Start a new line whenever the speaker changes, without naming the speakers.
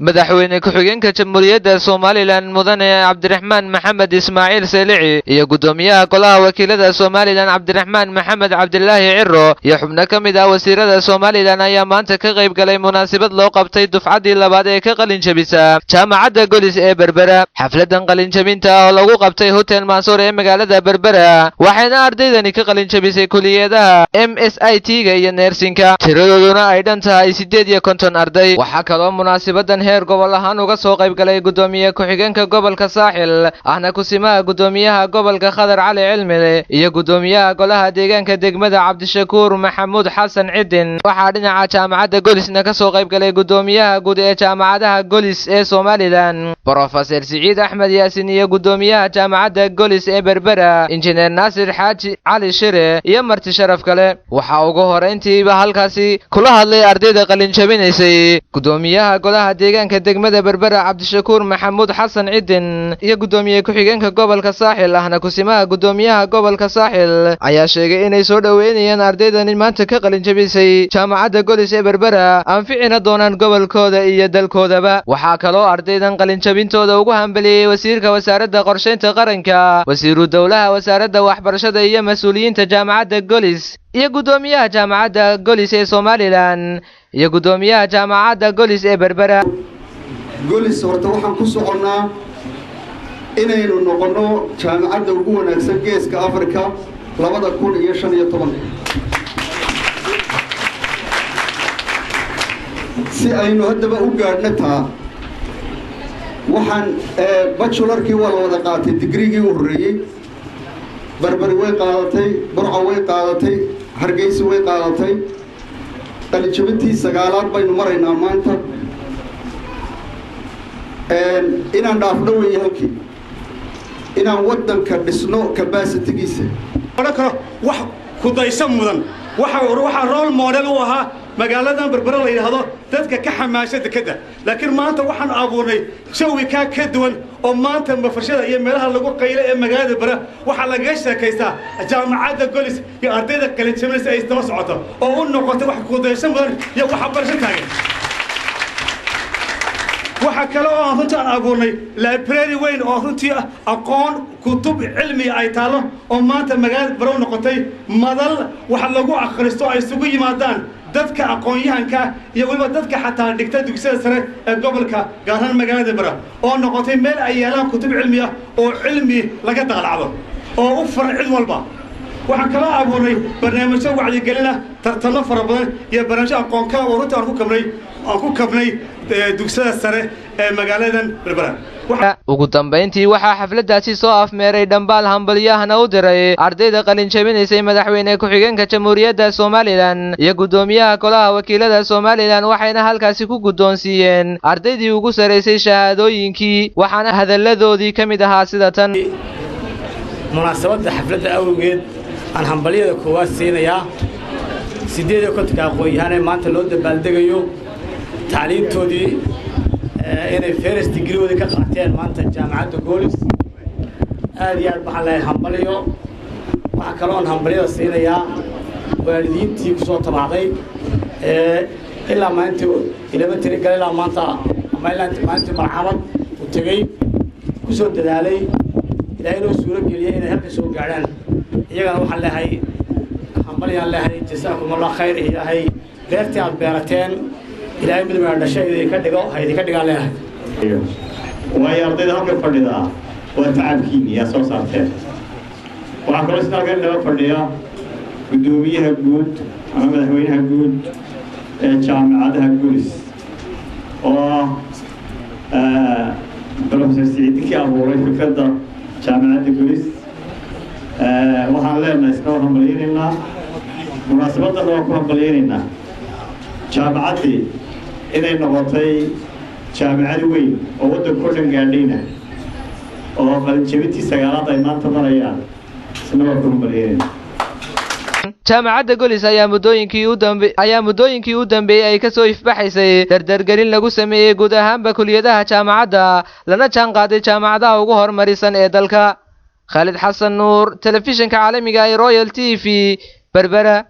Madaxweyne ku-xigeenka Jamhuuriyadda Somalilan, Mudane Cabdiraxmaan Maxamed Ismaaciil Seelici, iyo guddoomiyaha Golaha Wakiilada Somalilan, Cabdiraxmaan Maxamed Cabdilaahi Ciro, iyo xubno ka mid ah wasiirada Somalilan ayaa maanta ka qayb galay munaasabad loo qabtay dufcaddii labaad ee ka qalin jabisa Jaamacadda Golis ee Berbera. Xafladan qalinjabinta ah oo lagu qabtay Hotel Mansour ee magaalada Berbera, waxayna ardaydani ka qalin jabisay kuliyadaha MSIT-ga iyo nursing-ka, tiradooduna ay dhan tahay 58 arday. Waxaa kaloo munaasabadan heer gobol ahaan uga soo qayb galay guddoomiye ku-xigeenka gobolka Saaxil, ahna kusimaha guddoomiyaha gobolka, Khadar Cali Cilmi, iyo guddoomiyaha golaha deegaanka degmada, Cabdishakuur Maxamuud Xasan Cidin. Waxaa dhinaca Jaamacadda Golisna ka soo qayb galay guddoomiyaha guud ee jaamacadaha Golis ee Somalilan, Brofeser Siciid Axmed Yaasin, iyo guddoomiyaha Jaamacadda Golis ee Berbera, Injineer Naasir Xaaji Cali Shire, iyo marti sharaf kale. Waxaa ugu horeyntiiba halkaasi kula hadlay ardayda qalinjabinaysay guddoomiyaha golaha deegaanka degmada Berbera, Cabdishakuur Maxamuud Xasan Cidin, iyo guddoomiye ku-xigeenka gobolka Saaxil, ahna kusimaha guddoomiyaha gobolka Saaxil, ayaa sheegay inay soo dhoweynayaan ardaydani maanta ka qalinjabisay Jaamacadda Golis ee Berbera, anficina doonaan gobolkooda iyo dalkoodaba. Waxaa kaloo ardaydan qalinjabintooda ugu hambaliyey wasiirka Wasaaradda Qorshaynta Qaranka, wasiiru dowlaha Wasaaradda Waxbarashada, iyo mas-uuliyiinta Jaamacadda Golis, iyo guddoomiyaha Jaamacadda Golis ee Somalilan iyo guddoomiyaha Jaamacadda Golis ee Berbera.
Golis horta waxaan ku soconnaa inaynu noqonno jaamacadda ugu wanaagsan Geeska Afrika 2015-ka. Si aynu haddaba u gaadhno taa, waxaan bachelor-kii waa la wada qaatay, digriigii u horreeyey Berberi way qaadatay, Burco way qaadatay, Hargeysa way qaadatay. Qalinjabintii sagaalaad baynu maraynaa maanta. Inaan dhaafno weeye halkii, inaan waddanka dhisno capacity-giisa.
Odhan karo wax kudayso mudan waxaa role model u ahaa magaaladan Berbera la yidhaahdo dadka ka xamaasha dekedda. Laakiin maanta waxaan abuurnay jawi kaa ka duwan, oo maanta mafarshada iyo meelaha lagu qaylo ee magaalada Berbera waxaa lagaga sheekaystaa Jaamacadda Golis iyo ardayda qalinjabinaysa ay isdaba socoto, oo u noqotay wax kudayso mudan iyo waxbarasho taagan. Waxaa kale oo aan runtii aan abuurnay library weyn oo runtii aqoon kutub cilmi ay taallo, oo maanta magaalada Barow noqotay madal wax lagu akhristo, ay isugu yimaadaan dadka aqoon-yahanka iyo weliba dadka xataa dhigta dugsiyada sare ee gobolka, gaar ahaan magaalada Bara, oo noqotay meel ay yaalaan kutub cilmi ah oo cilmi laga daalacdo oo u furan cid walba. Waxaan kaloo abuurnay barnaamijyo wacyigelina, tartanno fara badan iyo barnaamijyo aqoonka oo runtii aan ku kabnay dugsiyada sare ee magaaladan Berbera.
Ugu dambayntii waxaa xafladaasi soo afmeeray, dhambaal hambalyahana u diray ardayda qalinjabinaysay madaxweyne ku-xigeenka Jamhuuriyadda Somalilan iyo guddoomiyaha Golaha Wakiilada Somalilan, waxayna halkaasi ku guddoonsiiyeen ardaydii ugu sarraysay shahaadooyinkii. Waxaana hadalladoodii ka mid ahaa sida tan.
Munaasabadda xafladda awgeed aan hambalyada koowaad siinayaa 58-ka aqoon-yahaan ee maanta loo dabaaldegayo tacliintoodii, inay first degree-goodii ka qaateen maanta Jaamacadda Goolis. Aad iyo aad waxaan leeyahay hambalyo. Waxaa kaloon hambalyada siinayaa waalidiintii ku soo tabacday ilaa maalintii elementary gale ilaa maanta, ama ilaa maalintii marxalad uu tegey ku soo dadaalay, Ilaahay inuu suuro geliyey inay halka soo gaadhaan. Iyagana waxaan leeyahay hambalyaan leeyahay, jasaakum Allah khayr. Ilaahay beertii aad beerateen Ilaahay mid baa dhashay idinka dhigo, ha idinka dhigaan leeyahay.
Waayo, ardayda halkan fadhidaa waa tacabkiini yaa soo saarteen. Waxaa kaloo sida halkan nala fadhiya guddoomiyaha guud ama madaxweynaha guud ee jaamacadaha Gulis, oo ah Professor Siciid, abuuray fikradda Jaamacadda Gulis. Waxaan leenahay isna waan hambalyaynaynaa, munaasabadana waan ku hambalyaynaynaa jaamacaddii inay noqotay jaamacad weyn oo waddanka o dhan gaadhayna, oo qalinjabintii sagaalaad ay maanta marayaan. Isna waan ku hambalyaynayna.
Jaamacadda Golis ayaa muddooyinkii u dambeeyey ay kasoo ifbaxaysay dardargelin lagu sameeyey guud ahaanba kuliyadaha jaamacadda, lana jaan qaaday jaamacadaha ugu horumarisan ee dalka. Khaalid Xasan Nuur, Telefishinka Caalamiga ee Royal TV, Berbera.